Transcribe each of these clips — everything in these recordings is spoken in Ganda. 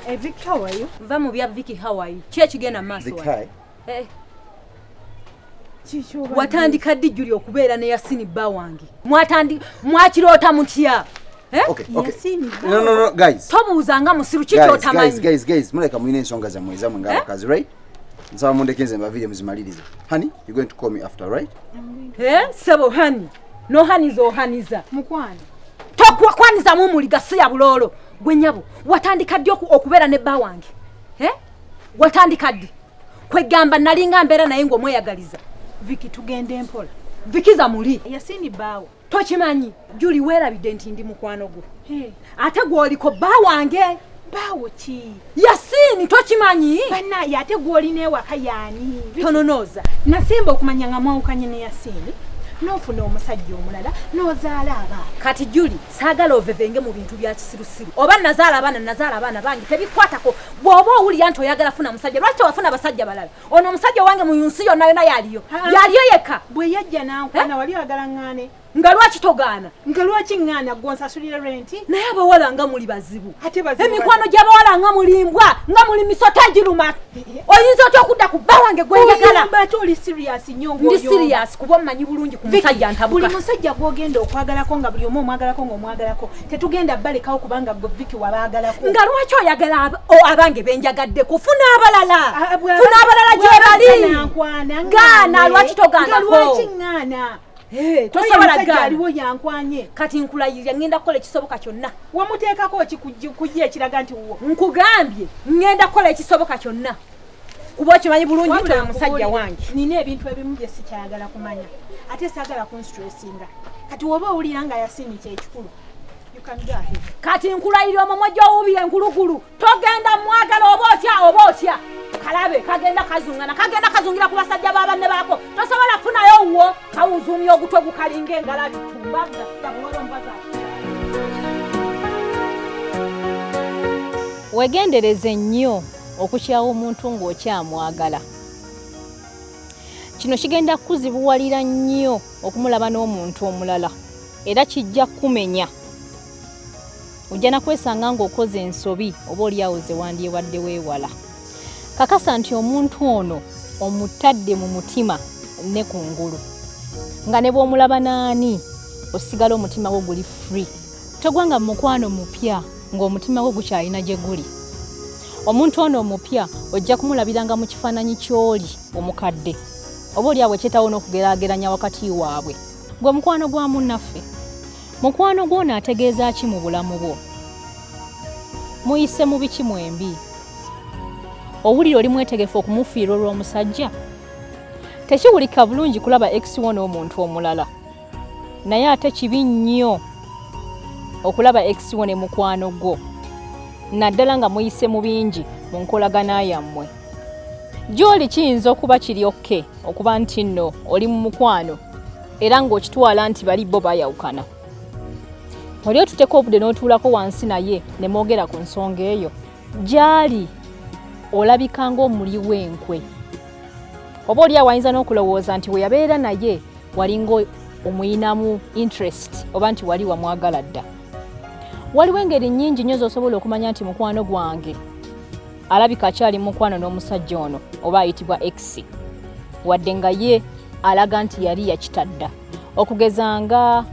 Hey, Vicky, how are you? Va mu bya Vicky, how are you? Ki ekigenda mu maaso wano? Eh. Watandika ddi Juli okubeera ne Yasini bba wange? Mwakiroota mutya? Eh? Okay, okay. No, no, no, guys. Tobuuza nga musiru, ki kyotamanyi? Guys, guys, guys, muleka mulina ensonga zammwe ezammwe ng'abakazi, eh? Right? Nsaba mundeke nze mbaviire muzimalirize. Honey, you're going to call me after, right? Eh, sebo honey. Nohaniza ohaniza. Mukwano. Tokwaniza mumuli gasiya buloolo. Gwe nnyabo, watandika ddi okubeera ne bba wange? Eh? Watandika ddi? Kwegamba nalinga mbeera naye ng'omweyagaliza. Vicky, tugende mpola. Vicky za muli. Yasini bbaawo. Tokimanyi, Juli weerabidde nti ndi mukwano gwo. Ate gw'oliko bba wange. Bbaawo ki? Yasini tokimanyi? Bannaaye ate gw'olina ewaka yaani? Tononooza. Nasemba okumanya nga mwawukanye ne Yasini, n'ofuna omusajja omulala, n'ozaala abaana. Kati Juli, saagala ovevenge mu bintu bya kisirusiru. Oba nazaala abaana, nazaala abaana bange, tebikwatako. Bw'oba owulira nti oyagala funa musajja, lwaki tewafuna basajja balala? Ono omusajja wange mu nsi yonna yonna yaliyo. Yaliyo yekka. Bwe yajja n'ankwana, wali oyagala ŋŋaane? Nga lwaki togaana? Nga lwaki ŋŋaana gwe onsasulira renti? Naye abawala nga muli bazibu. Ate bazibu. Emikwano gy'abawala nga muli mbwa, nga muli misota egiruma. Oyinza otya okudda ku bba wange gwe njagala? Oyomba ate oli serious nnyo ng'oyomba. Ndi serious kuba mmanyi bulungi ku musajja ntabuka. Buli musajja gw'ogenda okwagalako nga buli omu omwagalako ng'omwagalako, tetugenda balekawo kubanga gwe Vicky wabaagalako. Nga lwaki oyagala abange be njagaddeko? Funa abalala. Funa abalala gye bali. Gaana, lwaki togaanako? Nga lwaki ŋŋaana? Tosobola gaana. Aliwo yankwanye. Kati nkulayirira ŋŋenda kukola ekisoboka kyonna. Wamuteekako ki kujja ekiraga nti wuwo? Nkugambye ŋŋenda kukola ekisoboka kyonna. Kuba okimanyi bulungi nti oyo musajja wange. Nina ebintu ebimu bye sikyayagala kumanya. Ate saagala kunstressinga. Kati woba owulira nga Yasini kyekikulu. You can go ahead. Kati nkulayirira omumwa gy'owuubira enkulukulu. Togenda mwagala oba otya oba otya. Kalabe kagenda kazungana, kagenda kazungira ku basajja ba banne baako. Tosobola kufunayo wuwo, kawuzuumya ogutwe gukalinga engalabi. Tumbaga, buwala ombaga. Weegendereze nnyo okukyawa omuntu ng'okyamwagala. Kino kigenda kukuzibuwalira nnyo okumulaba n'omuntu omulala era kijja kukumenya. Ojja na kwesanga ng'okoze ensobi oba oliawo ze wandyewadde weewala. Kakasa nti omuntu ono omutadde mu mutima ne ku ngulu. Nga ne bw'omulaba n'ani, osigala omutima gwo guli free. Togwanga mu mukwano mupya ng'omutima gwo gukyalina gye guli. Omuntu ono omupya ojja kumulabiranga mu kifaananyi ky'oli omukadde. Oba oliawo ekyetaawo n'okugeraageranya wakati waabwe. Gwe mukwano gwa munnaffe. Mukwano gwo ono ategeeza ki mu bulamu bwo? Muyise mu biki mwembi? Owulira oli mwetegefu okumufiirwa olw'omusajja? Tekiwulika bulungi kulaba ex wo n'omuntu omulala. Naye ate kibi nnyo okulaba ex wo ne mukwano gwo. Naddala nga muyise mu bingi mu nkolagana yammwe. Gy'oli kiyinza okuba kiri okay okuba nti nno oli mu mukwano era ng'okitwala nti bali bo bayawukana. Oli otuteka obudde n'otuulako wansi naye ne mwogera ku nsonga eyo. Gy'ali olabika ng'omuli w'enkwe. Oba oli awo ayinza n'okulowooza nti we yabeera naye walinga omuyinamu interest oba nti wali wamwagala dda. Waliwo engeri nnyingi nnyo z'osobola okumanya nti mukwano gwange alabika akyali mukwano n'omusajja ono oba ayitibwa ex, wadde nga ye alaga nti yali yakitadda. Okugeza nga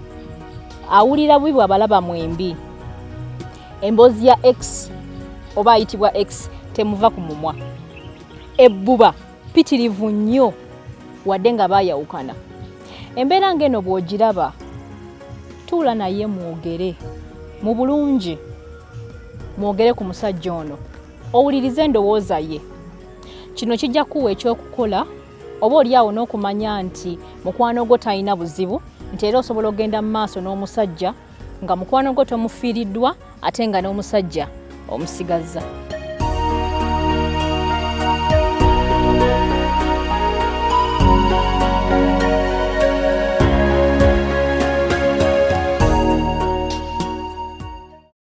awulira bubi bw'abalaba mwembi, emboozi ya ex oba ayitibwa ex temuva ku mumwa, ebbuba ppitirivu nnyo wadde nga baayawukana. Embeera ng'eno bw'ogiraba, tuula naye mwogere mu bulungi, mwogere ku musajja ono, owulirize endowooza ye. Kino kijja kukuwa eky'okukola oba oli awo n'okumanya nti mukwano gwo talina buzibu, nti era osobola okugenda mu maaso n'omusajja nga mukwano gwo tomufiiriddwa ate nga n'omusajja omusigazza.